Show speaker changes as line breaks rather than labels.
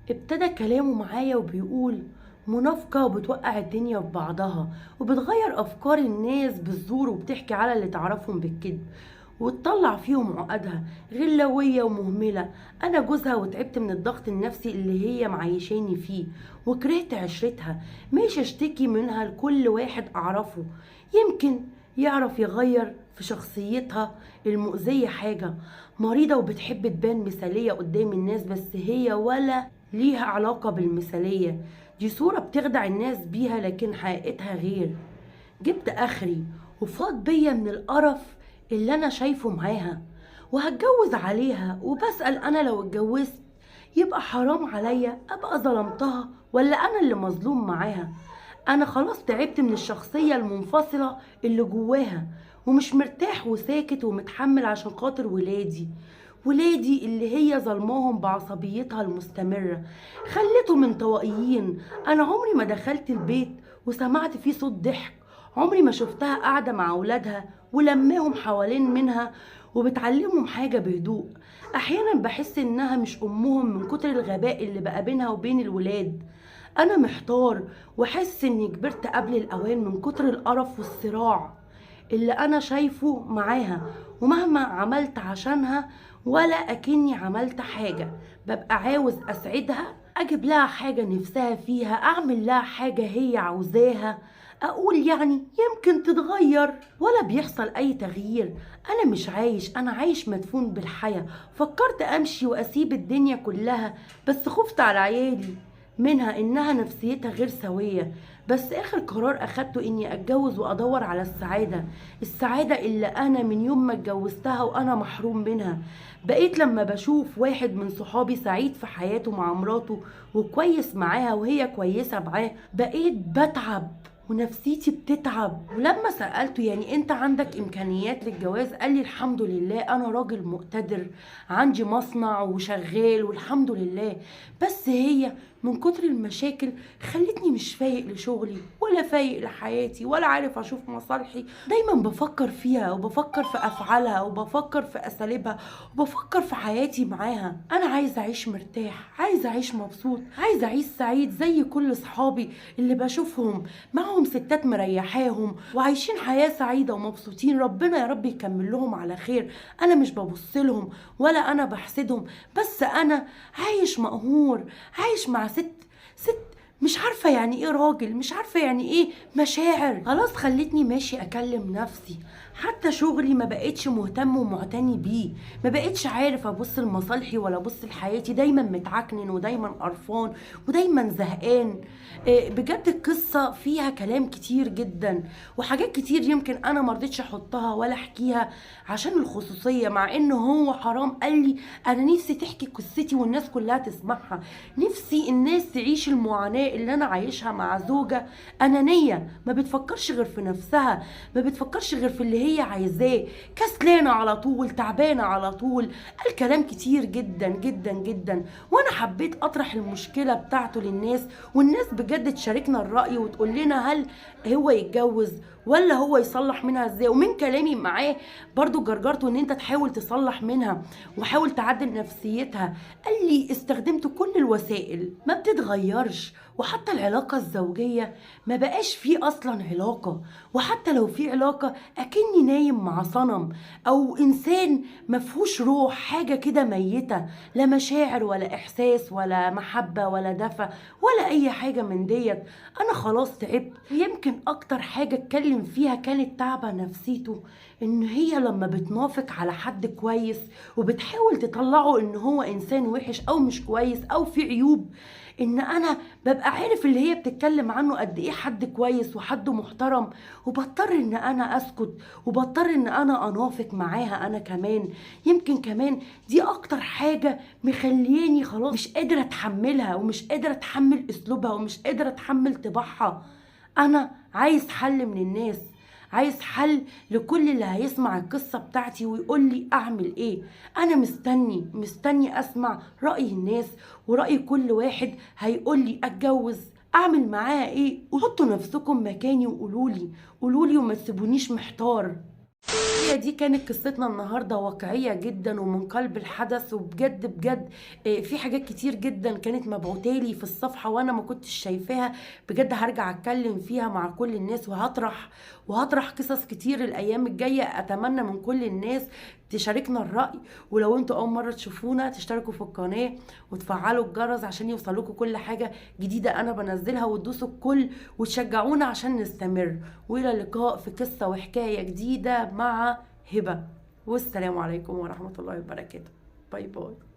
ابتدى كلامه معايا وبيقول منافقة وبتوقع الدنيا في بعضها وبتغير أفكار الناس بالزور وبتحكي على اللي تعرفهم بالكذب وتطلع فيهم عقدها، غلاوية ومهملة. أنا جوزها وتعبت من الضغط النفسي اللي هي معيشاني فيه وكرهت عشرتها. ماشي اشتكي منها لكل واحد أعرفه يمكن يعرف يغير في شخصيتها المؤذية حاجة. مريضة وبتحب تبان مثالية قدام الناس، بس هي ولا ليها علاقة بالمثالية دي، صورة بتخدع الناس بيها لكن حقيقتها غير. جبت آخري وفاض بيا من القرف اللي أنا شايفه معاها، وهتجوز عليها. وبسأل أنا لو اتجوزت يبقى حرام عليا أبقى ظلمتها ولا أنا اللي مظلوم معاها؟ أنا خلاص تعبت من الشخصية المنفصلة اللي جواها ومش مرتاح وساكت ومتحمل عشان خاطر ولادي، ولادي اللي هي ظلماهم بعصبيتها المستمرة، خلتهم انطوائيين. أنا عمري ما دخلت البيت وسمعت فيه صوت ضحك، عمري ما شفتها قاعدة مع أولادها ولماهم حوالين منها وبتعلمهم حاجة بهدوء. أحيانا بحس إنها مش أمهم من كتر الغباء اللي بقى بينها وبين الولاد. أنا محتار وحاسس إني كبرت قبل الأوان من كتر القرف والصراع اللي أنا شايفه معاها، ومهما عملت عشانها ولا أكني عملت حاجة. ببقى عاوز أسعدها، أجيب لها حاجة نفسها فيها، أعمل لها حاجة هي عاوزاها، أقول يعني يمكن تتغير، ولا بيحصل أي تغيير. أنا مش عايش، أنا عايش مدفون بالحياة. فكرت أمشي وأسيب الدنيا كلها، بس خفت على عيالي منها إنها نفسيتها غير سوية. بس آخر قرار أخدته إني أتجوز وأدور على السعادة، السعادة اللي أنا من يوم ما اتجوزتها وأنا محروم منها. بقيت لما بشوف واحد من صحابي سعيد في حياته مع مراته وكويس معاها وهي كويسة معاه، بقيت بتعب ونفسيتي بتتعب. ولما سألته يعني انت عندك امكانيات للجواز، قال لي الحمد لله انا راجل مقتدر، عندي مصنع وشغال والحمد لله. بس هي من كتر المشاكل خلتني مش فايق لشغلي ولا فايق لحياتي ولا عارف اشوف مصالحي. دايما بفكر فيها وبفكر في افعالها وبفكر في اساليبها وبفكر في حياتي معاها. انا عايزه اعيش مرتاح، عايزه اعيش مبسوط، عايزه اعيش سعيد زي كل صحابي اللي بشوفهم معهم ستات مريحاهم وعايشين حياة سعيدة ومبسوطين. ربنا يا رب يكمل لهم على خير. انا مش ببص لهم ولا انا بحسدهم، بس انا عايش مقهور، عايش مع ست مش عارفة يعني ايه راجل، مش عارفة يعني ايه مشاعر. خلاص خلتني ماشي اكلم نفسي، حتى شغلي ما بقتش مهتم ومعتني بيه، ما بقتش عارف ابص لمصالحي ولا ابص لحياتي. دايما متعكنن ودايما قرفان ودايما زهقان. بجد القصة فيها كلام كتير جدا وحاجات كتير يمكن انا مرضتش احطها ولا احكيها عشان الخصوصية، مع انه هو حرام قال لي انا نفسي تحكي قصتي والناس كلها تسمعها، نفسي الناس تعيش المعاناة اللي انا عايشها مع زوجة انانية ما بتفكرش غير في نفسها، ما بتفكرش غير في اللي هي عايزاه، كسلانة على طول، تعبانة على طول. قال كلام كتير جدا جدا جدا، وانا حبيت اطرح المشكلة بتاعته للناس، والناس بجد تشاركنا الرأي وتقول لنا هل هو يتجوز ولا هو يصلح منها ازاي. ومن كلامي معاه برضو جرجرته ان انت تحاول تصلح منها وحاول تعدل نفسيتها. قال لي استخدمت كل الوسائل ما بتتغيرش، وحتى العلاقة الزوجية ما بقاش فيه أصلا علاقة، وحتى لو في علاقة أكني نايم مع صنم أو إنسان ما فيهوش روح، حاجة كده ميتة، لا مشاعر ولا إحساس ولا محبة ولا دفى ولا أي حاجة من ديت. أنا خلاص تعبت. يمكن أكتر حاجة اتكلم فيها كانت تعبة نفسيته إن هي لما بتنافق على حد كويس وبتحاول تطلعه إن هو إنسان وحش أو مش كويس أو في عيوب، إن أنا ببقى عارف اللي هي بتتكلم عنه قد إيه حد كويس وحد محترم، وبضطر إن أنا أسكت وبضطر إن أنا أنافق معاها أنا كمان. يمكن كمان دي أكتر حاجة مخلياني خلاص مش قادرة أتحملها ومش قادرة أتحمل أسلوبها ومش قادرة أتحمل طباعها. أنا عايز حل من الناس، عايز حل لكل اللي هيسمع القصة بتاعتي ويقول لي أعمل إيه. أنا مستني أسمع رأي الناس ورأي كل واحد هيقول لي أتجوز أعمل معاها إيه. وحطوا نفسكم مكاني وقولولي، قولولي وما تسيبونيش محتار. هي دي كانت قصتنا النهارده، واقعية جدا ومن قلب الحدث. وبجد بجد في حاجات كتير جدا كانت مبعوتالي في الصفحة وانا ما كنتش شايفاها، بجد هرجع اتكلم فيها مع كل الناس، وهطرح قصص كتير الايام الجاية. اتمنى من كل الناس تشاركنا الرأي، ولو انتوا اول مرة تشوفونا تشتركوا في القناة وتفعلوا الجرس عشان يوصلكوا كل حاجة جديدة انا بنزلها، وتدوسوا الكل وتشجعونا عشان نستمر. والى اللقاء في قصة وحكاية جديدة مع هبة، والسلام عليكم ورحمة الله وبركاته. bye bye.